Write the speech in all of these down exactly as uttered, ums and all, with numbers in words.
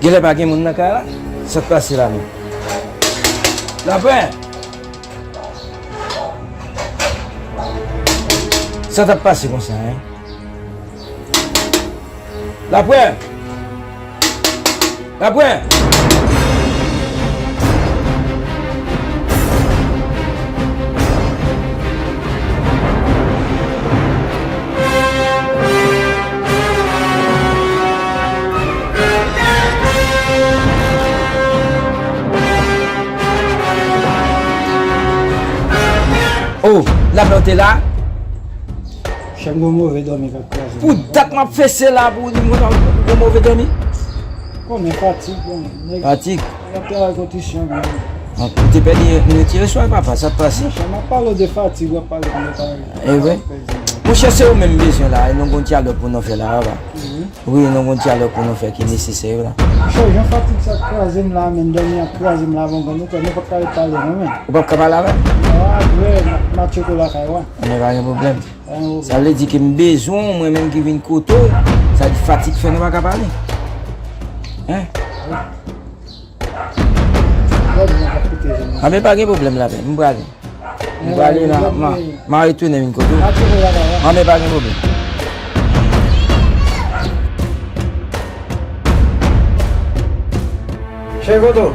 Genlè pa gen moun nan kay la? Sa k pase la menm? Lapwè! Sa t ap pase konsa, en? Lapwè! Lapwè! Oh, lapè w te la? Chè m gon move dòmi k ap kraze m. Pou dat m ap fese la pou ou di m konsa ou gon move dòmi? Konnen fatig, bon, nèg, fatig, nèg ap travay kondisyonè. Ou te pèdi, nou retire swa papa, sa k pase? Monchè, m ap pale w de fatig, w ap pale m de fatig. E vre? Monchè, se ou menm m bezwen la, e nou gon dyalòg pou nou fè la, papa. Wi, nou gon dyalòg pou nou fè ki nesesè la. Monchè, jan fatig sa ap kraze m la, menm dòmi ap kraze m la, bon, nou pa ka ret pale non, men. Ou p ap ka pale avè m? Non, apre, m ap mache kou lakay ou a. Men pa gen pwoblèm. Pa gen pwoblèm. Sa vle di ke m bezwen w, mwen menm ki vin kote w, sa di fatig fè nou pa ka pale. Hein? Anben, pa gen pwoblèm, lapè. M prale. M prale la, m a, m a retounen vin kote w. Anben, pa gen pwoblèm. Chè kote w?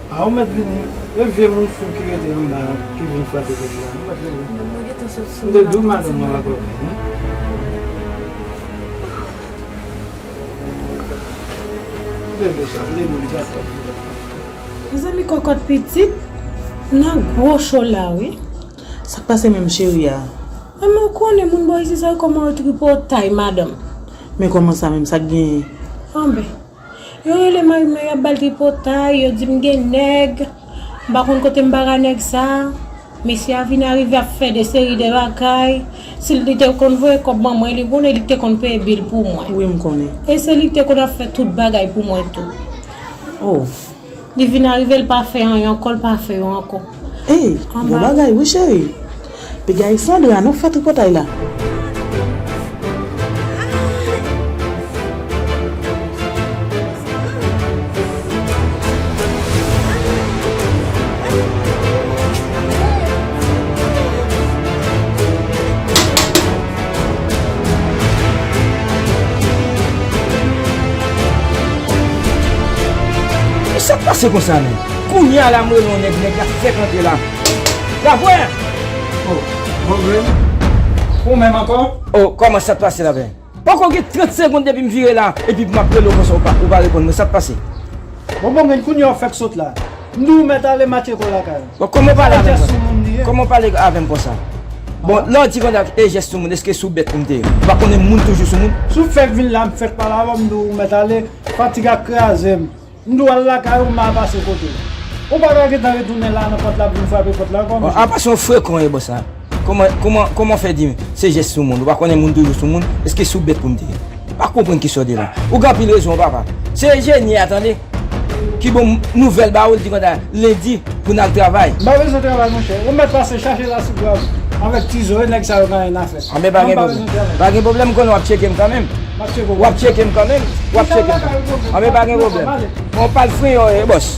A, ou mèt vini. E vye moun fou ki rete anba a, ki vin frape pòt la. Ou mèt vini. M te di w madanm mwen pa twò vini. Leve sa, leve, li pa twò vini. Mezanmi, kòkòt pitit nan gwo cho la, wi. Sa k pase menm, cheri a? Manman, ou konnen moun bò isit sa yo kòman yo tripotay, madanm. Men kòman sa menm, sa k genyen? Anben, yo rele mari m nan, y ap ba l tripotay, yo di m gen nèg. M pa konn kote m pa ka nèg sa. Mesye a vin arive ap fè de seri de bagay. Si li te konn voye kòb ban mwen, li konnen li te konn peye bil pou mwen. Wi, m konnen. E se li ki te konn ap fè tout bagay pou mwen tou. Oh. Li vin arive, l pa fè anyen ankò, l pa fè yo ankò. Ey, bon bagay wi, cheri. Piga e Sandra, nou fè tripotay la. Sa k pase konsa menm? Kounye a la m rele yon nèg, nèg la fèk antre la. Lapwè! Oh, bon grenn. Ou menm ankò? Oh, kòman sa t pase la, byen? Poko gen trant segonn depi m vire la, epi m ap rele w konsa, ou pa, ou pa reponn mwen, sa t pase? Bon, bon grenn, kounye a w fèk sot la. M di w mèt ale mache kou lakay ou. Bon, kòman w pale avè m konsa? Kòman w pale avè m konsa? Bon, lè w di konsa, e jès sou moun, èske sou bèt pou m te ye? Ou pa konnen moun toujou sou moun? Si w fèk vin la, m fèk pale avè w, m di w mèt ale, fatig ap kraze m. M di w al lakay ou, m a pase kote w. Ou pa ka gentan retounen la nan pòt la pou vin frape pòt la ankò, mesye. Apa se yon frekan w ye, bòs la? Kòman, kòman, kòman w fè di m se jès sou moun? Ou pa konnen moun toujou sou moun? Èske sou bèt pou m te ye? M pa konprann kisa w di la. Ou gen anpil rezon, papa. Se enjenyè a, tande, ki ban m nouvèl ba ou, l di konsa, lendi, pou n al travay. M pa bezwen travay, monchè. Ou mèt pase chache la sou grav avèk tizo, e nèg sa yo gen anyen a fè. Anben, pa gen pwoblèm. Pa gen pwoblèm, m konnen w ap tcheke m kanmenm. W ap tcheke m kanmenm. W ap tcheke m kanmenm. Anben, pa gen pwoblèm. Bon, pa l fren yo, e bòs.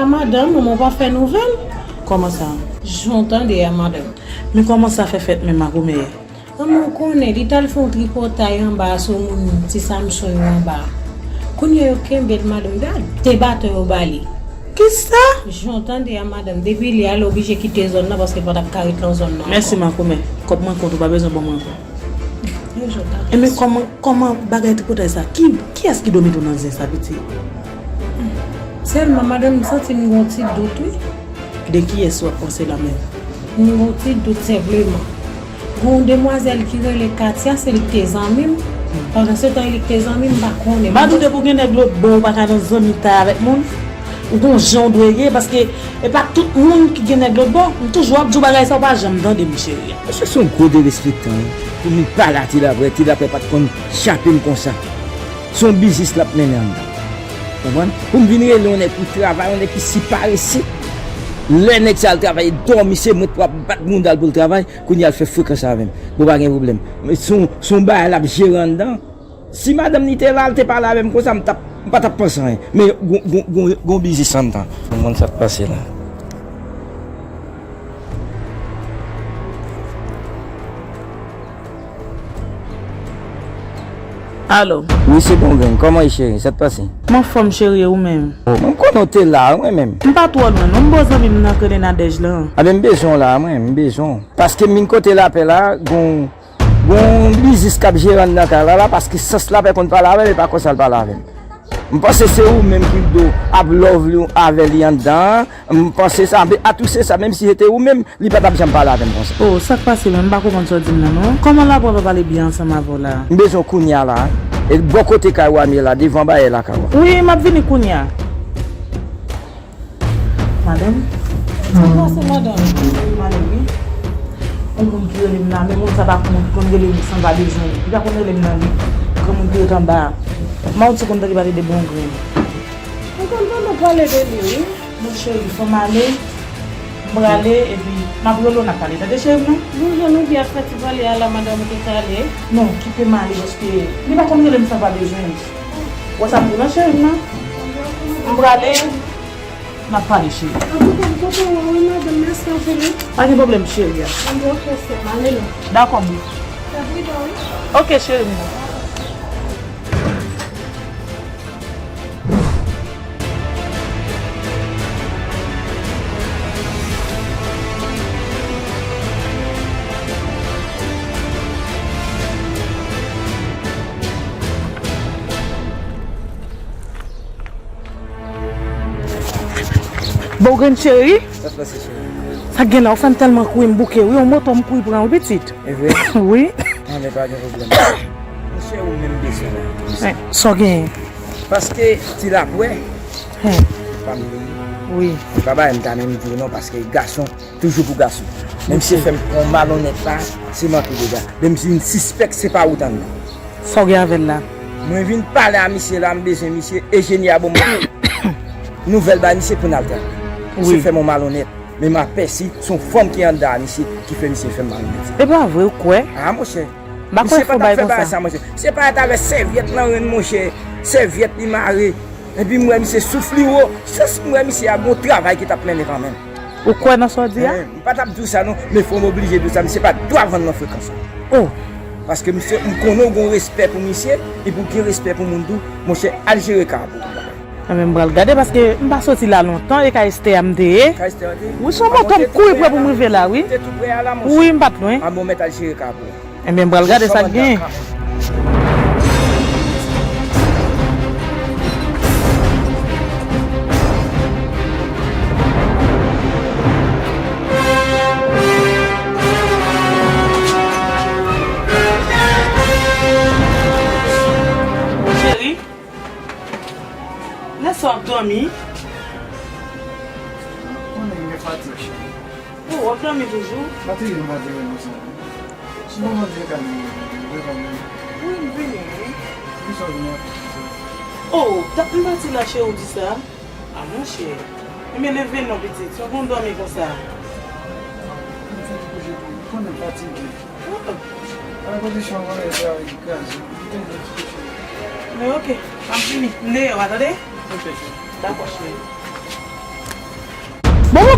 Madanm, manman w pa fè nouvèl? Kòman sa? Jan w tande a, madanm. Men kòman sa fè fèt menm ak Omer? Manman w konnen, li t al fè yon tripotay anba a sou moun ti Samson yo anba a. Kounye a yo kenbe l, madanm, gad de baton yo ba li. Kisa? Jan w tande a, madanm, depi lè a, li oblije kite zòn nan paske l pa t ap ka ret nan zòn nan ankò. Mèsi, makomè. Kòb mwen kont, ou pa bezwen ban mwen ankò. Yo jwenn ta. Enben, kòman, kòman bagay tripotay sa? Ki, kiyès ki do mete w nan zen sa, pitit? Sèlman, madanm, m santi m gon ti dout, wi. De kiyès w ap panse la menm? M gon ti dout, senpleman. Gon demwazèl ki rele Katia, se li k te zanmi m. Pandansetan, li k te zanmi m, m pa konnen. M pa doute pou gen nèg lòt bò, ou pa ka nan zanmitay avèk moun. Ou gon jan w dwe ye, paske e pa tout moun ki gen nèg lòt bò. M toujou ap di w bagay sa, ou pa janm tande m, cheri. Mesye se yon gwo derespektan, wi. Pou m pale a Ti Laprè, Ti Laprè pa t konn chape m konsa. Se yon biznis l ap mennen anndan. Konprann? Pou m vin rele yon nèg pou travay, yon nèg ki si parese. Lè nèg sa al travay, dòmi, se mwen pou ap bat mounda l pou l travay, kounye a l fè frekans avè m. Bon, pa gen pwoblèm. Men se yon, se yon bagay l ap jere anndan. Si madanm li te la, l te pale avè m konsa, m t ap, m pa t ap panse anyen. Men gon, gon, gon, gon biznis anndan. Moun sa k pase la. Alo. Wi, se bon grenn. Kòman ye, cheri? Sa k pase? M anfòm, cheri, e ou menm? Oh, mwen konnen w te la, mwen menm. M pa twò lwen, non. M bò zanmi m nan Krenadèj lan. Aben, m bezwen w la, mwen, m bezwen w. Paske m vin kote Lapè la, gon Gon biznis k ap jere anndan kay la, la, paske sans Lapè konn pale avè m, e pa konsa l pale avè m. M panse se ou menm ki dwe ap love li avè li anndan an. M panse sa, men atou se sa, menm si se te ou menm, li pa t ap janm pale avè m konsa. Oh, sa k pase menm? M pa konprann sa w di m nan, non. Kòman Lapè pa pale byen ansanm avè w la? M bezwen w kounye a la, e bò kote kay ou a m ye la, devan bayè lakay ou a. Wi, m ap vini kounye a. Madanm? Sa k pase, madanm? Male, wi. Yon moun ki rele m la, men moun sa pa konn, konn rele m san pa bezwen li. Li pa konn rele m nan li. Granmoun ki ret anba a. Mawti konn tande pale de bon grenn. Mwen konn tande w pale de li, wi. Bon, cheri, fò m ale. M prale, epi m ap rele w, n ap pale. Tande, cheri m nan? Bon, jan nou di ap fè ti pale a la, madanm, ou te ka ale? Non, kite m ale, paske li pa konn rele m san pa bezwen li. Wè sa m di w nan, cheri m nan? M prale. N ap pale, cheri. Antouka, m kontan wè w, wi, madanm. Mèsi anpil, wi. Pa gen pwoblèm, cheri a. Anben, ok, sè m, ale non. Dakò, boo. Fè pridan, wi. Ok, cheri m nan. Bon, grenn cheri. Sa k pase, cheri? Sa k gen la, ou fè m tèlman kouri, m bouke, wi. Yon moto m kouri pran, wi, pitit. E vre? Wi. Anben, pa gen pwoblèm. Monchè, ou menm bezwen la. Sa w genyen? Paske Ti Laprè, pa m li. Wi. Li pa bay m ta menm di w non, paske gason toujou pou gason. Menm si fè m pran malonèt la, se manke dega. Menm si m sispèk se pa ou tann nan. Sa w gen avè l la? Mwen vin pale a misye la, m bezwen misye, enjenyè a ban mwen nouvèl bay misye pou n al travay. Misye fè m yon malonèt, men m apèsi se yon fanm ki anndan a misye ki fè misye fè m malonèt sa. E pa vre, ou kwè? A, monchè. M pa kwè fò bay konsa. Misye pa t ap fè bagay sa, monchè. Se pa t avè sèvyèt nan ren, monchè. Sèvyèt li mare. Epi m wè misye souf li wo. Sans m wè misye a gon travay ki t ap mennen kanmenm. Ou kwè nan sa w di a? Hen, m pa t ap di w sa non, men fò m oblije di w sa, misye pa dwa vann nan frekans sa. Oh! Paske misye, m konnen w gon respè pou misye, epi w gen respè pou moun tou, monchè, al jere ka pou ou. Mwen menm m pral gade, paske m pa soti la lontan, e ka Estè a m te ye. Ka Estè a te ye? Wi, se yon moto m kouri pran pou m rive la, wi. Te tou prè a la, monchè. Wi, m pa t lwen. A bon, mèt al jere ka pou ou. Enben, m pral gade sa k genyen. Cheri, lè sa w ap dòmi? Konnen m gen fatig, cheri. Oh, w ap dòmi toujou? Fatige m, fatige m konsa. Si bon Bondye ka vini, vini, vini. Wi, m vini, wi. Poukisa w vini apre sa? Oh, dat m pati la, cheri, w di sa? A, monchè. Enben, leve non, pitit. Se yon bon dòmi konsa. M santi kouche tou. M konnen m fatige. Oh. Ala kondisyon mwen ye, travay ki kraze m. M te vle ti kouche. Men ok, m ap vini. M deyò a, tande? Ok, cheri. Dakò, cheri.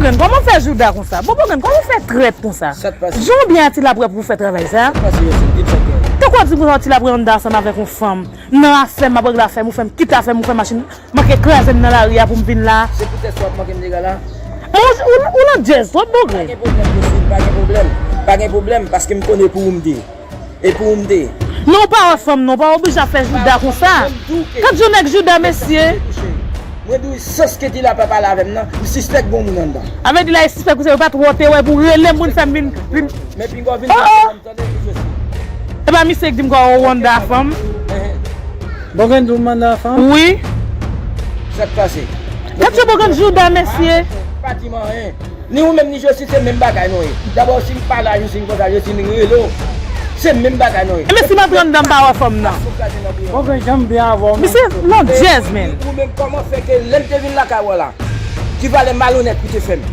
Bongren, kòman w fè jouda konsa? Bon, Bongren, kòman w fè trèt konsa? Sa k pase? Jan w byen a ti laprè pou w fè travay sa? Sa k pase, Josine? Di m sa k gen. Te kwè w di m konsa w ti laprè anndan ansanm avèk yon fanm. Nan afè m, ap regle afè m, ou fè m kite afè m, ou fè machin manke kraze m nan lari a pou m vin la. Se poutèt sa w ap manke m dega la? Ou, ou, ou nan djèz twòp, Bongren. Pa gen pwoblèm, Josine, pa gen pwoblèm. Pa gen pwoblèm, paske m konnen e pou ou m te ye. E pou ou m te ye. Non, w pa wè fanm non, w pa oblije ap fè jouda konsa. Gad jan nèg jouda, mesye. Mwen di w sans ke ti laprè pale avè m nan, m sispèk gon moun anndan. A vle di la, e sispèk ou se, ou pa t wè, ou te wè pou rele m pou n fè m vin, vin. Men pinga w vin. Oh, oh. Tande, Josine. E pa misye k di m kwa ou anndan fanm. Bongren di w anndan fanm? Wi. Sa k pase? Gad jan Bongren jouda, mesye. Pa di m anyen. Ni ou menm ni Josine se menm bagay nou ye. Dabò si m pale a Josine konsa, Josine rele w. Se menm bagay nou ye. Enben si m antre anndan m pa wè fanm nan. Bongren, jan m byen avè w. Misye nan djèz, men. Ou menm kòman fè ke lè m te vin lakay ou la, ki valè malonèt ou te fè m?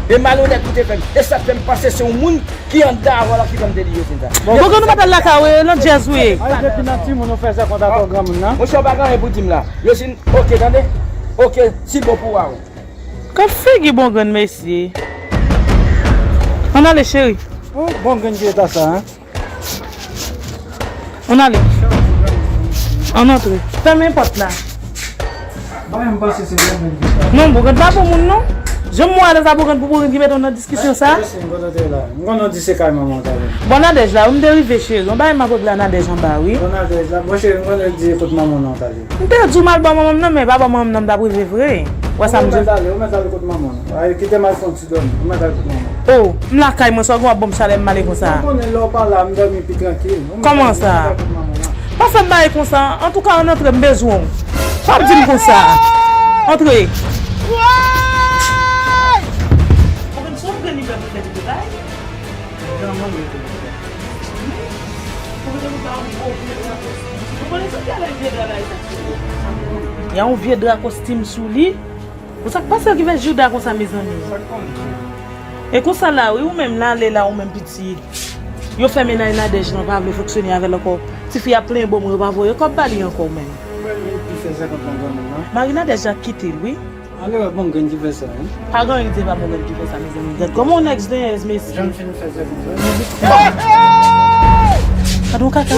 E malonèt ou te fè m. E sa k fè m panse se yon moun ki anndan avè w la ki fè m te di Josine sa. Bongren, nou pa t al lakay ou, e nan djèz ou ye. Ay, depi nan timoun ou fè zè konn atò granmoun nan. Monchè, ou pa gen anyen pou di m la. Josine, oke, tande. Oke, si bon pou ou a wi. Gad figi Bongren, mesye. Ann ale, cheri. Oh, Bongren ki eta sa, en? Ann ale. Ann antre. Fèmen pòt la. Bagay m panse se Bongren ki eta. Non, Bongren pa bon moun, non. Jan m wè alèz a Bongren pou Bongren ki mete w nan diskisyon sa. Josine, kote w te la? M konnen w di se kay manman w t ale. Bon, Nadège la, wi, m te rive, cheri. Yon bagay m ap regle a Nadège anba, wi. Bon, Nadège la. Bon, cheri, m konnen w di se kot manman w t ale. M te di w m al bò manman m nan, men pa bò manman m nan m t ap rive vre. Wè sa m di w? Ou mèt ale, ou mèt ale kot manman w. Ay, kite m al fè yon ti dòmi. Ou mèt ale kot manman w. Oh, m lakay mwen, sa w gen w ap ban m chalè m ale konsa? M konnen lè w pa la, m dòmi pi trankil. Ou mèt ale, ou mèt ale kot manman w. Kòman sa? Pa fè m bagay konsa. Antouka, ann antre, m bezwen w. Sa w ap di m konsa? Antre. Ou konn sa w pran li pou fè ti bagay? Granmoun yo te fè. Ou konnen sa ki avèk vye dra la, sa? Y a yon vye dra kostim sou li. Bon, sa k pase ki fè jouda konsa, mezanmi? Sa k pase? E konsa la, wi, ou menm la, ale la, ou menm pitit. Yo fè mennaj Nadège lan, pa vle fonksyone avè l ankò. Tifi ap plenyen bòm, yo pa voye kòb ba li ankò, ou menm. Ou wè li pi fè senkant lan granmoun nan. Mari Nadège la kite l, wi. Ale wè Bongren ki fè sa, wi. Pa gen anyen ki di se pa Bongren ki fè sa, mezanmi. Gad kòman yon nèg denyèz, mesye. Jan l fin fè sa konsa. Gad yon kaka.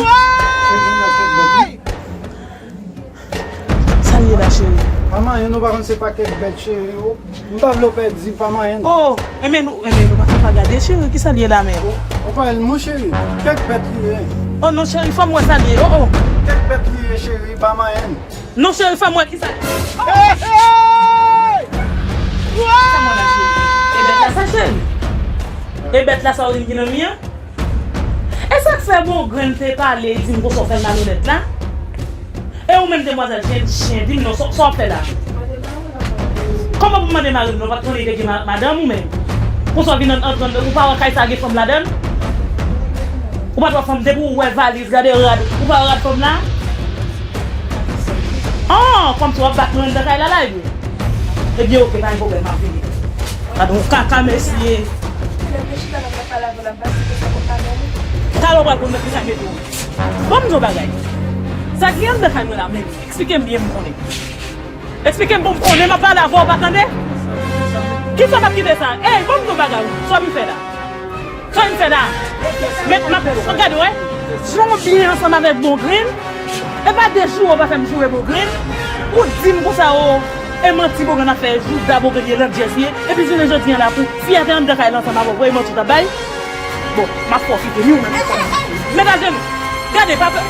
Sa l ye la, cheri? Pa manyen, nou pa konn se pakèt bèt, cheri. M pa vle w pèdi, pa manyen. Oh, enben nou, enben nou pa, pa gade, cheri, kisa l ye la menm? Ou pa wè l, mon cheri. Kèk bèt li ye. Oh non, cheri, fò m wè sa l ye. Oh, oh. Kèk bèt li ye, cheri, pa manyen. Non, cheri, fè m wè kisa. Kòman la, cheri? E bèt la sa, cheri? E bèt la sa ou di m ki nan mi an? E sa k fè Bongren te pale, di m konsa w fè l malonèt la? E ou menm demwazèl chen, chen, di m non, sa, sa w ap fè la? Kòman pou m mande mari m non, ou pa t konnen li te gen ma-, madanm ou menm? Konsa w vin antre anndan, ou pa wè kay sa gen fanm ladan l? Ou pa t wè fanm, depi w wè valiz, gade rad, ou pa wè rad fanm la? An, kòmsi w ap bat mwen anndan kay la la, ebyen. Ebyen, oke, pa gen pwoblèm, m ap vini. Gad yon kaka, mesye. Talè w pral konn nan ki sa mete w. Ban m di w bagay. Sa ki anndan kay mwen la, men eksplike m byen, m konnen. Eksplike m pou m konnen, m ap pale avè w, w pa tande? Kisa m ap kite sa? Ey, ban m di w bagay, wi. Sa w vin fè la? Sa w vin fè la? Men m ap gade w, jan w byen ansanm avèk Bongren. E pa de joure w pa fè m joure Bongren. Ou di m konsa, o, e manti Bongren ap fè, jouda Bongren ye, landjèz ye. Epi jounen jodi a la, pou fi a te anndan kay la ansanm avè w, e manti w t ap bay. Bon, m ap pwofite, ni ou menm. Met ajenou. Gade, pa pè.